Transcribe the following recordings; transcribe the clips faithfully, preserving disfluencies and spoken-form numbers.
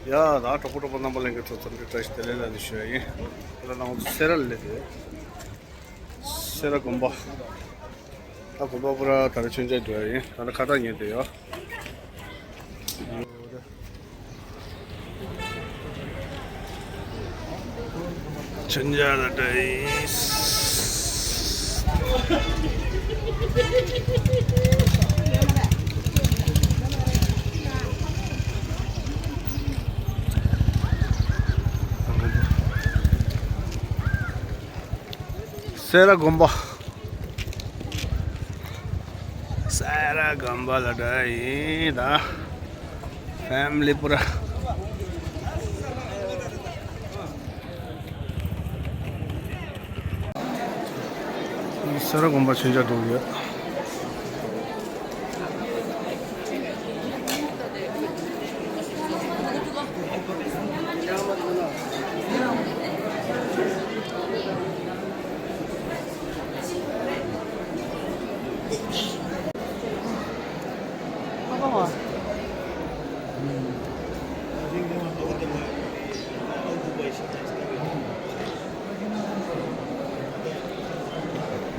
ཡ་ད་གྲོགས་པོ་གྲོགས་པོ་རྣམ་པ་ལྷན་རྒྱས་ཚོ་འཚམས་འདྲི་བཀྲ་ཤིས་བདེ་ལེགས་ལ་ནི་ཞུ་ཡ་ཡིན། ད་ང་ཚོ་སེ་ར་ལ་སླེབས་ཡོད། སེ་ར་དགོན་པ། ད་དགོན་པ་པུ་ར་ད་རེས་མཆོད་མཇལ་འགྲོ་ཡ་ཡིན། ད་ལྟ་ཁ་བཏགས་ཉལ་བསྡད་ཡོད། མཆོད་མཇལ་ལ་འགྲོ་ཡིན། སེ་ར་དགོན་པ། སེ་ར་དགོན་པ་ལ་འགྲོ་ཡིན་ད། ཕེ་མི་ལི་པུ་ར། སེ་ར་དགོན་པ་མཆོད་མཇལ་འགྲོ་གི་ཡོད།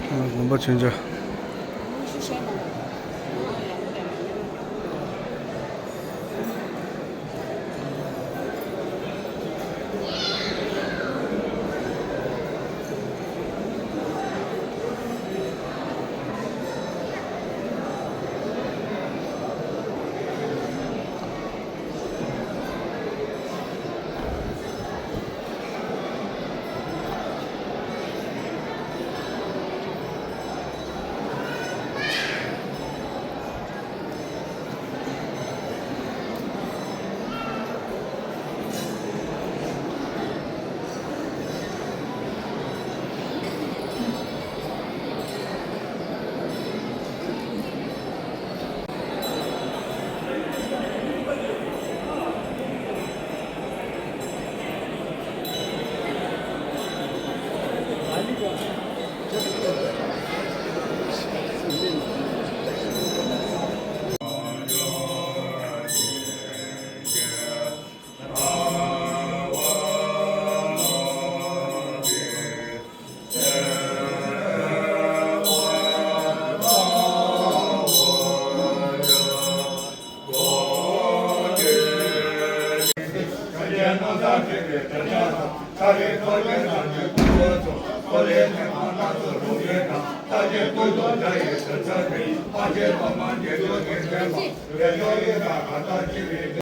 དགོན་པ་མཆོད་མཇལ།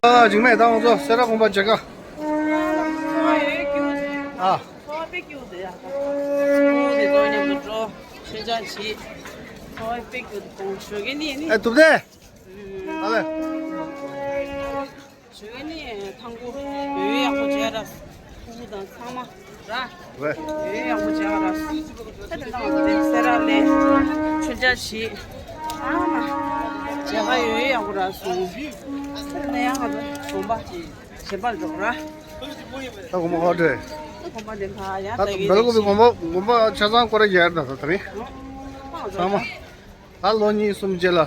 ཨ་འཇིགས་མེད་ད་ང་ཚོ་སེ་ར་དགོན་པ་མཇལ་ཁ། ཨ། ཚོར་བ་དཔེ་སྐྱིད་པོ་འདུག་ཡ། ཚོར་བ་དེ་ཚོ་མཉམ་དུ་འགྲོ། མཆོད་མཇལ་བྱེད། ཚོར་བ་དཔེ་སྐྱིད་པོ་འདུག་ཞོགས་ཀས་ནི་ནི། ཨེ་སྟོབས་ལྡན། ཨ་ལེ། ཞོགས་ཀས་ནི་ཐང་གུ་ཡོད་ཡག་པོ་བྱས་ར། ཕྲུ་གུ་དང་ཚང་མ་ར། ཝེ། ཡོད་ཡག་པོ་བྱས་ར། ད་དེ་དང་དེ་སེ་ར་ལས་མཆོད་མཇལ་བྱེད། ཨ་མ། མཇལ་ཁ་ཡོད་ཡག་པོ་ར་སོང་། ད་དེ་ནས་ཡང་ང་ཚོ་དགོན་པ་གཞན་པར་འགྲོ་ར། ད་དགོན་པ་ཧོ་ཏྲེ། ད་དགོན་པ་འདི་ཕ་ཡ་ད་ད་གི་སྦེལ་ཀོབ་པའི་དགོན་པ་དགོན་པ་ཆ་ཚང་སྐོར་ར་ཡར་ད་ད་ད་རེད། ཚང་མ། ད་ལོ་གཉིས་གསུམ་རྗེས་ལ་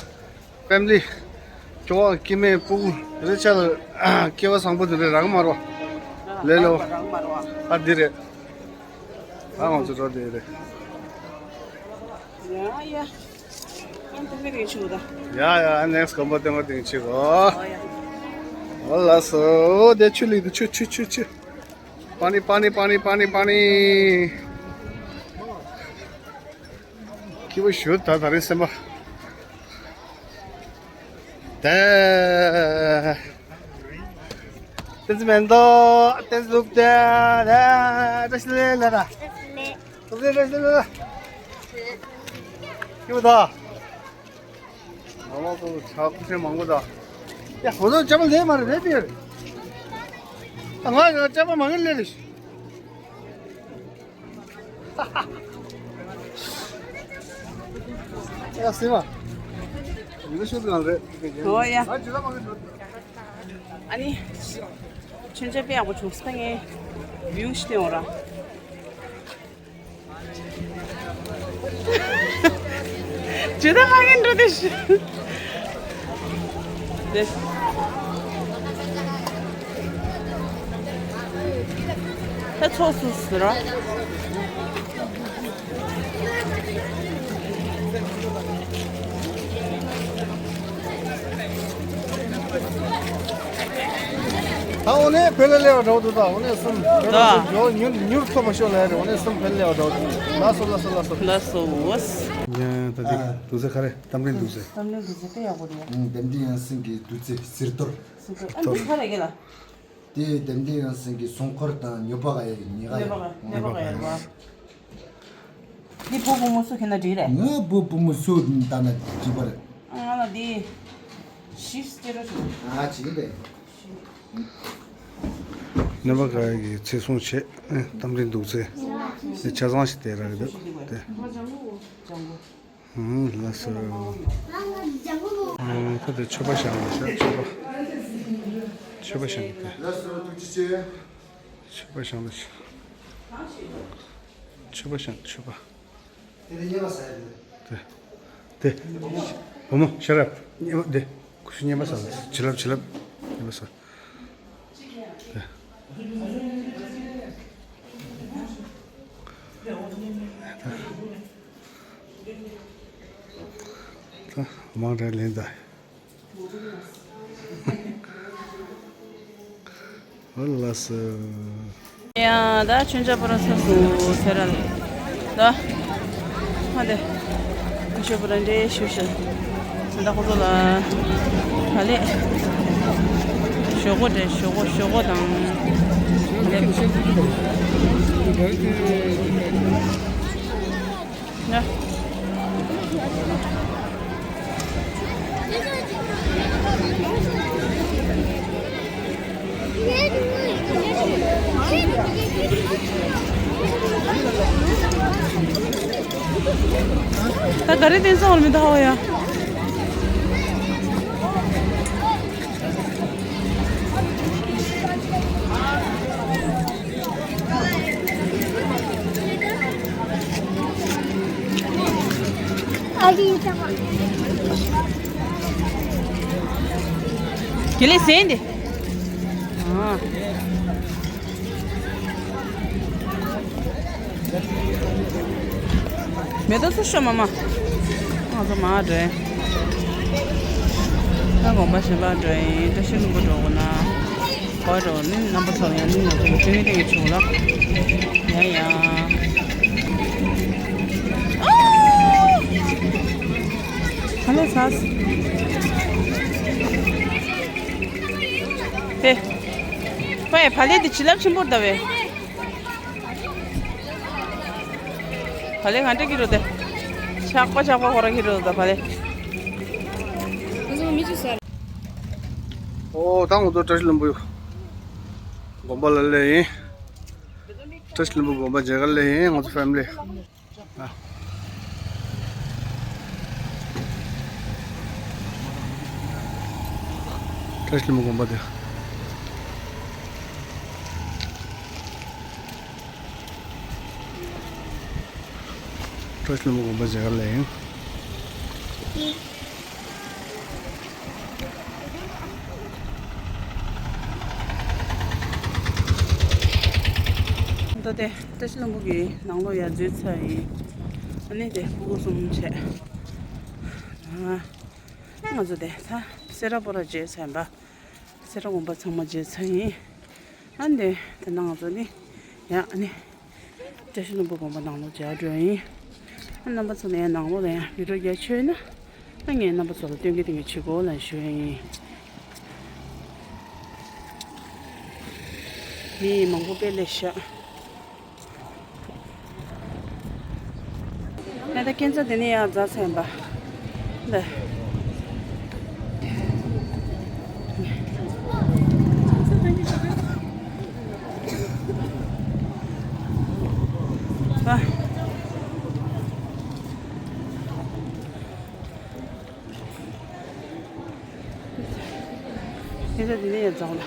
ཕེ་མི་ལི། ཁྱོ་བ་སྐྱེ་དམན་སྤུ་གུ་རེ་ཆ་ལ་སྐྱེ་བ་བཟང་པོ་དེ་འདྲ་རག་མ་རོ། ལེ་ལོ། ཨ་འདི་རེད། ད་ང་ཚོ་འགྲོ་དེ་རེད། ཡ་ཡ། ཨ་ནི་དེ་འདྲ་རེད་ཆུ་ད། ཡ་ཡ། ཨ་ནེག་སི་དགོན་པ་དེ་མ་དེང་ཆེ་གོ། ཨོ་ཡ། ཨོ་ལ་སོ་དེ་ཆུ་ལི་དུ་ཆུ་ཆུ་ཆུ་ཆུ། པ་ནི་པ་ནི་པ་ནི་པ་ནི་པ་ནི། སྐྱིད་པོ་ཞུ་ད་ད་རེས་སེམས་པ། ད། ཏེ་ཙི་མེན་ཏོ། ཏེ་ཙི་ལུག་ཏེ། ད་ཏེ་ཙི་ལེ་ལ་ད། ཏེ་ཙི་ལེ་ཏེ་ཙི་ལེ་ལ། སྐྱིད་པོ་ད། ང་མ་ཀོ་ཆག་ཁུ་ཆེ་མང་པོ་ད། ཡ་ཧོ་ཟོ་ཅ་མ་ལེ་མ་རེད་ལེ་པི་ཡ་རེད། ང་ང་ཅ་མ་མང་ངེ་ལེ་རེད། ཡ་སེམས་པ། ཡིན་ན་ཤོད་གང་རེད། ཨོ་ཡ། ཨ་ནི། མཆོད་མཇལ་དཔེ་ཡག་པོ་བྱུང་སོང་ངས། བིའུ་ཞིག་སྟོན་འོ་ར། ཇི་ལྟར་ཧ་གིན་འགྲོ་དེ་ཤི། དེ། ད་ཚོགས་སུ་ཟེར་རོ། ད་འོ་ནས་བོད་ལ་སླེབས་པ་འདྲ་བོ་འདུག་ད་འོ་ནས་གསུམ་བོད་ལ་ད་མྱུར་མྱུར་ཐོབ་པ་ཤོག་ལབ་རེད། འོ་ནས་གསུམ་བོད་ལ་སླེབས་པ་འདྲ་བོ་འདུག་ལགས་སོ་ལགས་སོ་ལགས་སོ། ལགས་སོ། ཡང་ད་དེ་ཨ། འདུག་ས་ག་རེ་གཏམ་རིན་འདུག་ས། གཏམ་རིན་འདུག་ས་དཔེ་ཡག་པོ་རེད། ཨང་། དམ་ལྡན་ཡང་སེང་གི་འདུག་ས་ཟེར་གཏོར། ཟེར་གཏོར། ཨ་འདི་ག་རེ་གི་ལ། དེ་དམ་ལྡན་ཡང་སེང་གི་སྲུང་འཁོར་དང་ཉོ་པ་ག་ཡ་ཉེ་ག་ཡ། ཉོ་པ་ག་ཉོ་པ་ག་ཡ་རེད་བ། འདི་བུ་བུ་མོ་སུ་ཁྱེད་ན་འགྲིག་རེད། ང་བུ་བུ་མོ་སུ་ལྟ་ན་འགྲིག་པ་རེད། ང་ལ་འདི་ཞིབ་སྟེ་རོ་ཞུ། ཨ་ཅི་རེད། ཉོ་པ་ག་ཡ་གི་ཚེ་སྲུང་བྱེད། གཏམ་རིན་འདུག་ཚེ་ཆ་ཚང་ཞིག་དེ་ར་གི་འདུག་དེ། ལགས་སོ། ད་དེ་མཆོད་པ་བཞེངས་ལ་ཤག་མཆོད་པ། མཆོད་པ་བཞེངས་ཏེ། ལགས་སོ། ཐུགས་རྗེ་ཆེ། མཆོད་པ་བཞེངས་ལ་ཤག་མཆོད་པ་བཞེངས་མཆོད་པ། དེ་དེ་བསྙེན་པ་ཟ་ཡ་དེ། དེ། དེ། བུ་མོ་ཤ་རབ་བསྙེན་པ་དེ། ཁུ་ཤུ་བསྙེན་པ་ཟ་ལ་བྱིན་རླབས་བྱིན་རླབས་བསྙེན་པ་ཟ། དེ། ད་མང་རེ་ལེན་ད། ཨོ་ལགས་སོ། ཡ་ད་མཆོད་མཇལ་པོ་ར་ཚར་སོང་ཟེར་ར་ལ། ད་ཧ་དེ་མཆོད་པོ་ར་འདྲེ་ཞུ་ཞུ། ད་ཁོ་ཚོ་ལ་ག་ལེ་ཞོག་ཁོག་འདྲེ་ཞོག་ཁོག་ཞོག་ཁོག་དང་ག་ལེ། ཡ། ད་ག་རེ་བསྟན་སོང་བར་མི་འདུག་ཧ་ཡ། དེ་ལས་ཟན་དེ། ཨ། མེ་ཏོག་ཚོ་ཤོ་མ་མ། ང་ཚོ་མར་འགྲོ་ཡིན། ད་དགོན་པ་གཞན་པར་འགྲོ་ཡིན། བཀྲ་ཤིས་ལྷུན་པོ་འགྲོ་དགོས་ན། ག་པར་འགྲོ་ནི་རྣམ་པ་ཚོ་ཡང་ནི་ང་ཚོ་ཡང་ཐུག་ཡིན་ཏེ་ཡིན་ཆོག་ལ། ཡ་ཡ། ཧ་ལོ་ཚ། དེ། ཕ་ཡ་བ་ལེ་དེ་བྱིན་རླབས་ཆེན་པོ་ལྟ་བས། བ་ལེ་ག་འདྲ་ཁྱེར་འགྲོ་དེ། ཆག་པ་ཆག་པ་ཁོ་ར་ཁྱེར་འགྲོ་ད་བ་ལེ། ཨོ་ད་ང་ཚོ་བཀྲ་ཤིས་ལྷུན་པོ་དགོན་པ་ལ་སླེབས་ཡིན། བཀྲ་ཤིས་ལྷུན་པོ་དགོན་པ་མཇལ་ཁ་སླེབས་ཡིན་ང་ཚོ་ཕེ་མི་ལི། ཨ། བཀྲ་ཤིས་ལྷུན་པོ་དགོན་པ་དེ། བཀྲ་ཤིས་ལྷུན་པོ་དགོན་པ་མཇལ་ཁ་སླེབས་ཡིན། ད་དེ་བཀྲ་ཤིས་ལྷུན་པོ་གི་ནང་ལོགས་ཡར་འཛུལ་ཚར་ཡིན། ཨ་ནི་དེ་ཕྲུ་གུ་གསུམ་བྱས། ང་ཚོ་དེ་ད་སེ་ར་པོ་ར་མཇལ་ཚར་ཡིན་པ། སེ་ར་དགོན་པ་ཚང་མ་མཇལ་ཚར་ཡིན། ཨ་ནི་དེ་ནང་ང་ཚོ་ནི་ཡང་ཨ་ནི། བཀྲ་ཤིས་ལྷུན་པོ་དགོན་པ་ནང་ལོགས་མཇལ་འགྲོ་ཡིན། ཨ་རྣམ་པ་ཚོ་ལ་ཡང་ནང་ལོགས་ལ་ཡང་བི་ཌིའོ་རྒྱག་ཆོག་ན། ཨ་ངས་རྣམ་པ་ཚོ་ལ་སྟོན་གི་སྟོན་གི་བྱེད་དགོས་ལབ་ཞུ་ཡ་ཡིན། མི་མང་པོ་དཔེ་སླེབས་ཤག་ད་ལྟ་སྐས་འཛེག་དེ་ནས་ཡར་འཛེགས་ཚར་ཡིན་པ། འདི། ཨ། སྐས་འཛེག་དེ་ནས་ཡར་འཛེགས་ལ།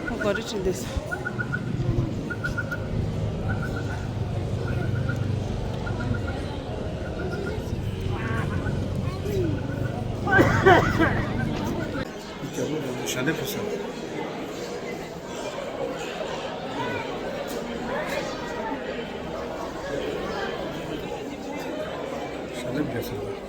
ཁོ་ག་རེ་བྱེད་འདི། ཞལ་འདེབས་ཕུལ་སོང་། ཞལ་འདེབས་རྒྱག་སོང་།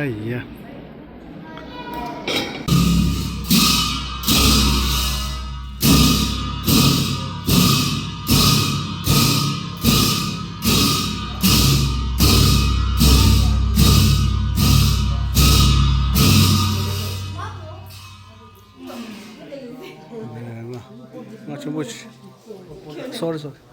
ཡ་ཡ། ང་ང་ཆེན་པོ་ཆེ། སོ་རི་སོ་རི།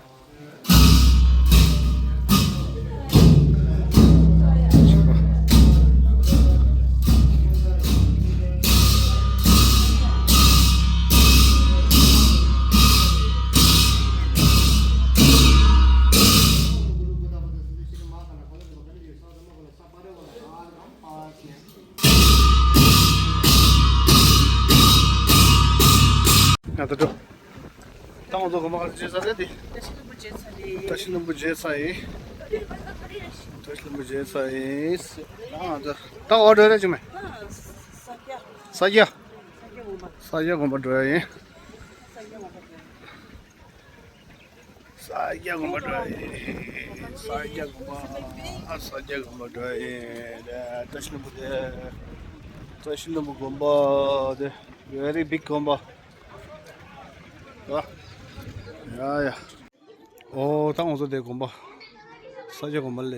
ང་ད་འགྲོ། ད་ང་ཚོ་དགོན་པ་ག་ཚོད་བརྗེད་ཚར་རེད་དེ། བཀྲ་ཤིས་ལྷུན་པོ་བརྗེད་ཚར་རེད། བཀྲ་ཤིས་ལྷུན་པོ་བརྗེད་ཚར་ཡིན། བཀྲ་ཤིས་ལྷུན་པོ་བརྗེད་ཚར་ཡིན། ད་ང་ཚོ་ད་འོ་འགྲོ་རེད་ཅིག་མེད། ས་སྐྱ། ས་སྐྱ་དགོན་པ་འགྲོ་ཡ་ཡིན། ས་སྐྱ་དགོན་པ་འགྲོ་ཡ་ཡིན། ས་སྐྱ་དགོན་པ། ས་སྐྱ་དགོན་པ་འགྲོ་ཡ་ཡིན། བཀྲ་ཤིས་ལྷུན་པོ་དེ། བཀྲ་ཤིས་ལྷུན་པོ་དགོན་པ་དེ། Very big དགོན་པ། ཡ་ཡ། ཨོ་ད་ང་ཚོ་དེ་དགོན་པ། ས་སྐྱ་དགོན་པ་ལས།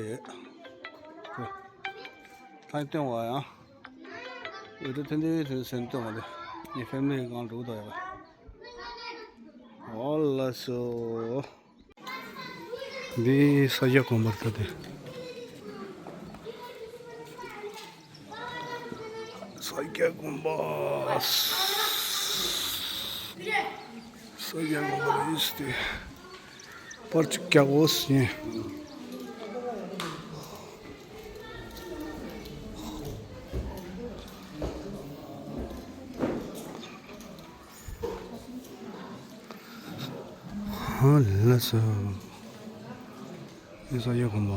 ད་སྟོན་བ་ཡང་། འོ་དེ་ཐེན་ཐེན་ཐེན་སེམས་སྟོན་བ་དེ། ངའི་ཕེ་མི་ལི་གང་འགྲོ་དོ་ཡ། ཨོ་ལ་སོ། འདི་ས་སྐྱ་དགོན་པ་རེད་ད་དེ། ས་སྐྱ་དགོན་པ། ས་སྐྱ་དགོན་པ་རེད་དེ། པར་ཅིག་རྒྱག་དགོས་ཡིན། ཧ་ལས་སོ། ཨེ་ས་སྐྱ་དགོན་པ།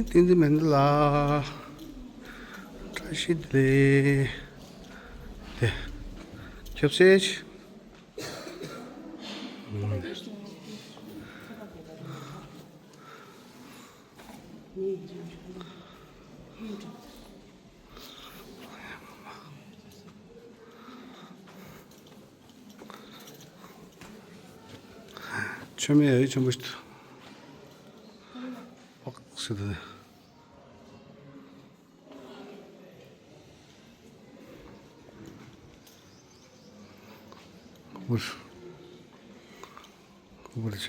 བསྟན་འཛིན་མན་དྷ་ལ། བཀྲ་ཤིས་བདེ་ལེགས། དེ། ཁྱབ་བྱེད། མཆོད་མེ་ཡ་ཆེན་པོ་ཞིག་འདུག་ཨོག་སི་དེ། ཀུ་པུར། ཀུ་པུར་བྱེད་ག་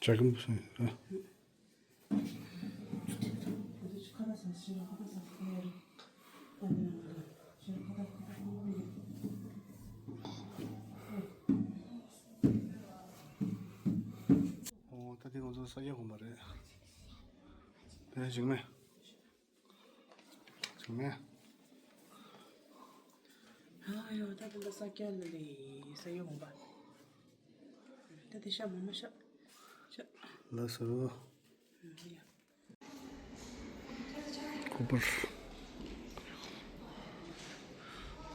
ཇ་ཁམ་སོང་ཨ། ཨོ། ད་དེ་ང་ཚོ་ས་སྐྱ་དགོན་པ་རེད། དེ་བཞུགས་མེད། བཞུགས་མེད། ཨ་ཡོ། ད་དེ་འདྲ་ས་སྐྱ་ལ་ལས་ས་སྐྱ་དགོན་པ། ད་དེ་ཤ་མ་མ་ཤ་ཤ། ལགས་སོ། ཨ་ཡ། ཀུ་པུར། ས་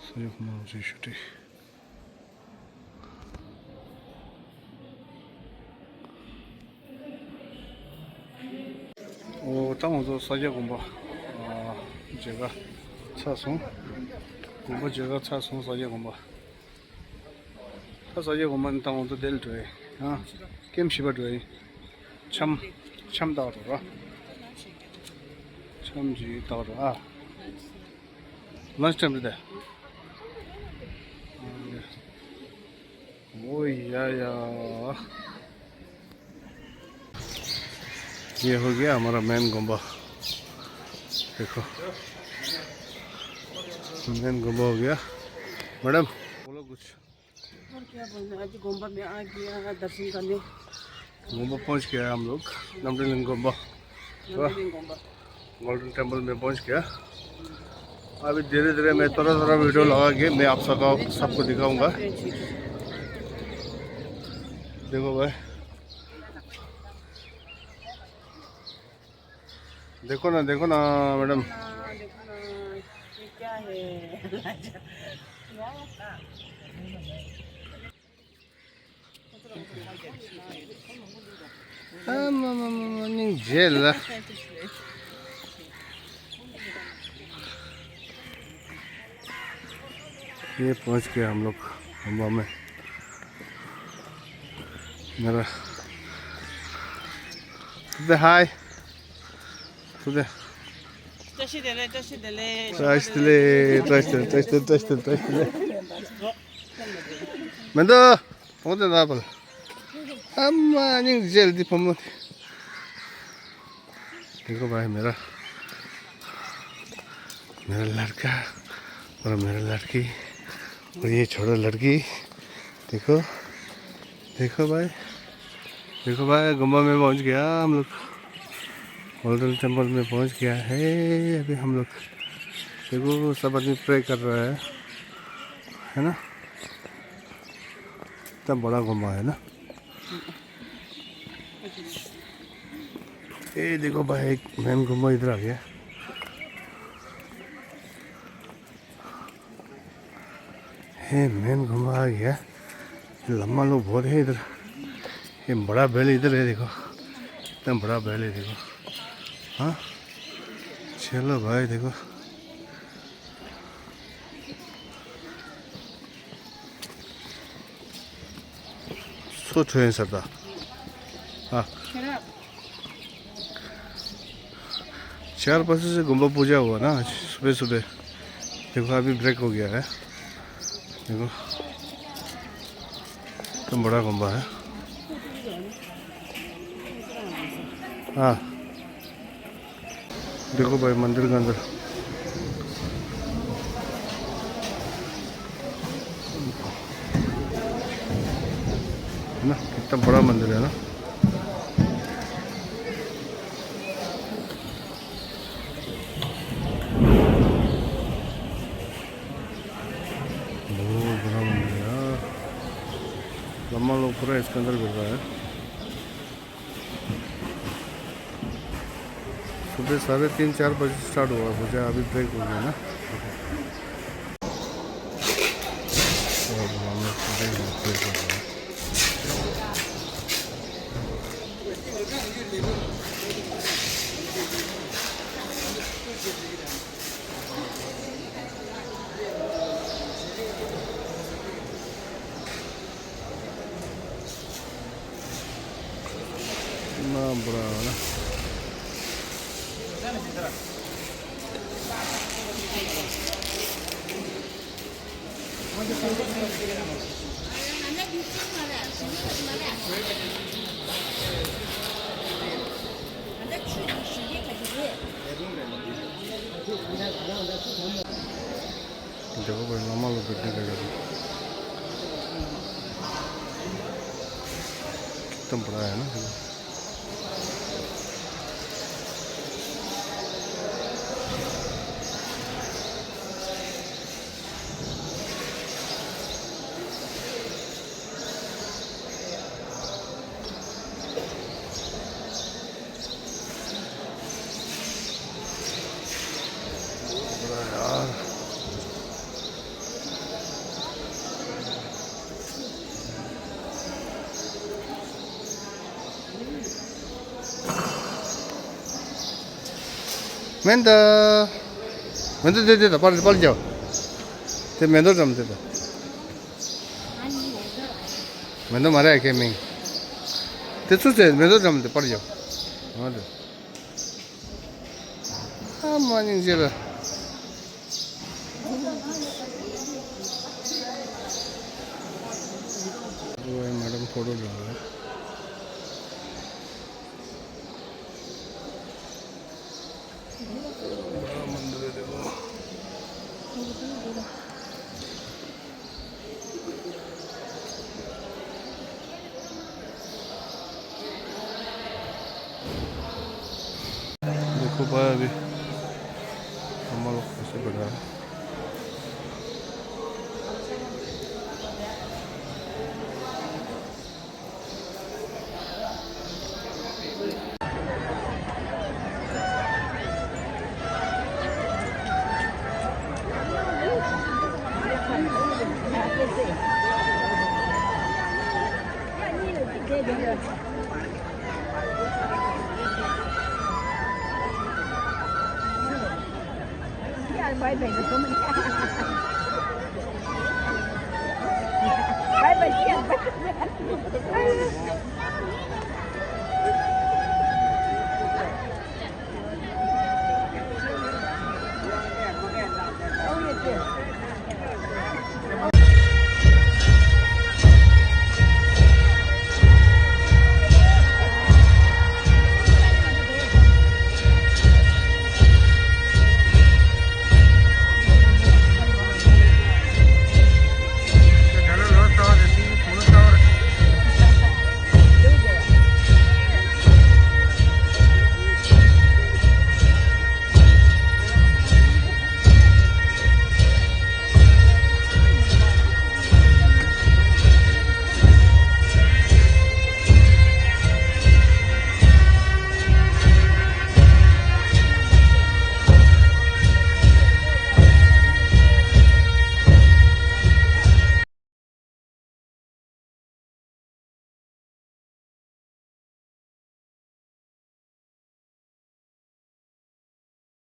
སྐྱ་དགོན་པ་ཞུ་སྟེ། ཨོ། ད་ང་ཚོ་ས་སྐྱ་དགོན་པ། ཨ། མཇལ་ཁ་ཚར་སོང་། དགོན་པ་མཇལ་ཁ་ཚར་སོང་། ས་སྐྱ་དགོན་པ། ད་ས་སྐྱ་དགོན་པ་ནས་ད་ང་ཚོ་དེ་ལ་འགྲོ་ཡི། ཨ། ཀེམ་བཞི་པ་འགྲོ་ཡི། འཆམ། འཆམ་བཏགས་འགྲོ་ར། འཆམ་ཅིག་བཏགས་འགྲོ་ཨ། Lunch time today. Oh, yeah, yeah. ये हो गया हमारा मेन गुम्बा। देखो, मेन गुम्बा हो गया। मैडम, बोलो कुछ। और क्या बोलना, आज गुम्बा में आ गया दर्शन करने। गुम्बा पहुंच गया हम लोग, नमडेलिंग गुम्बा। नमडेलिंग गुम्बा। गोल्डन टेम्पल में पहुंच गया। अभी धीरे धीरे मैं थोड़ा थोड़ा वीडियो लगा के मैं आप सबका, सबको दिखाऊंगा। देखो भाई, देखो ना, देखो ना मैडम। हाँ, देखो ना, ये क्या है? ཨ་མ་མ་མ་མ། སྙིང་རྗེ་ལ། ये पहुंच गए हम लोग गुम्बा में। मेरा तुझे हाय। तुझे। བཀྲ་ཤིས་བདེ་ལེགས། བཀྲ་ཤིས་བདེ་ལེགས། བཀྲ་ཤིས་བདེ་ལེགས། བཀྲ་ཤིས་བདེ་ལེགས། བཀྲ་ཤིས་བདེ་ལེགས། བཀྲ་ཤིས་བདེ་ལེགས། བཀྲ་ཤིས་བདེ་ལེགས། མེ་འདོ། བོང་དེ་ན་བལ། ཨ་མ་སྙིང་རྗེ་ལ་འདི་བུ་མོ་དེ། देखो भाई मेरा, मेरा लड़का और मेरा लड़की और ये छोटा लड़की। देखो, देखो भाई, देखो भाई, गुम्बा में पहुंच गया हम लोग। गोल्डन टेम्पल में पहुंच गया है अभी हम लोग। देखो, सब आदमी प्रे कर रहा है, है ना? इतना बड़ा गुम्बा है ना। ये देखो भाई, एक मेन गुम्बा इधर आ गया। ये मेन गुम्बा आ गया। लम्बा लोग बहुत है इधर। ये बड़ा बेल इधर है, देखो, इतना बड़ा बेल है, देखो। हाँ, चलो भाई, देखो। सो छुए सर दा। हाँ। चार बजे से गुम्बा पूजा हुआ ना आज सुबह सुबह। देखो, अभी ब्रेक हो गया है। देखो, तो बड़ा गुम्बा है। हाँ। देखो भाई, मंदिर के अंदर। ना कितना बड़ा मंदिर है ना। बहुत बड़ा मंदिर है यार। लम्बा लोग पूरा इसके अंदर घुस रहा है। सुबह साढ़े तीन, चार बजे स्टार्ट हुआ पूजा, अभी ब्रेक हो गया ना। और हम लोग पूरे ब्रेक हो गया। ना बड़ा ना। देखो भाई, मामा लोग बैठने लगे थे। एकदम बड़ा है ना। མེན་ད། མེན་ད་དེ་དེ་ད་པར་པར་རྒྱབ། དེ་མེན་ད་ཙམ་དེ་ད། མེན་ད་མ་རེད་ཁེ་མིང་། དེ་ཚུ་ཚེ་མེན་ད་ཙམ་དེ་པར་རྒྱབ། ཨ་དེ། ཨ་མ་སྙིང་རྗེ་ལ། ཨོའི་མེ་ཌམ་ཕོ་ཊོ་ལ། बड़ा मंदिर है, देखो। देखो भाई, अभी हम लोग कैसे बना है।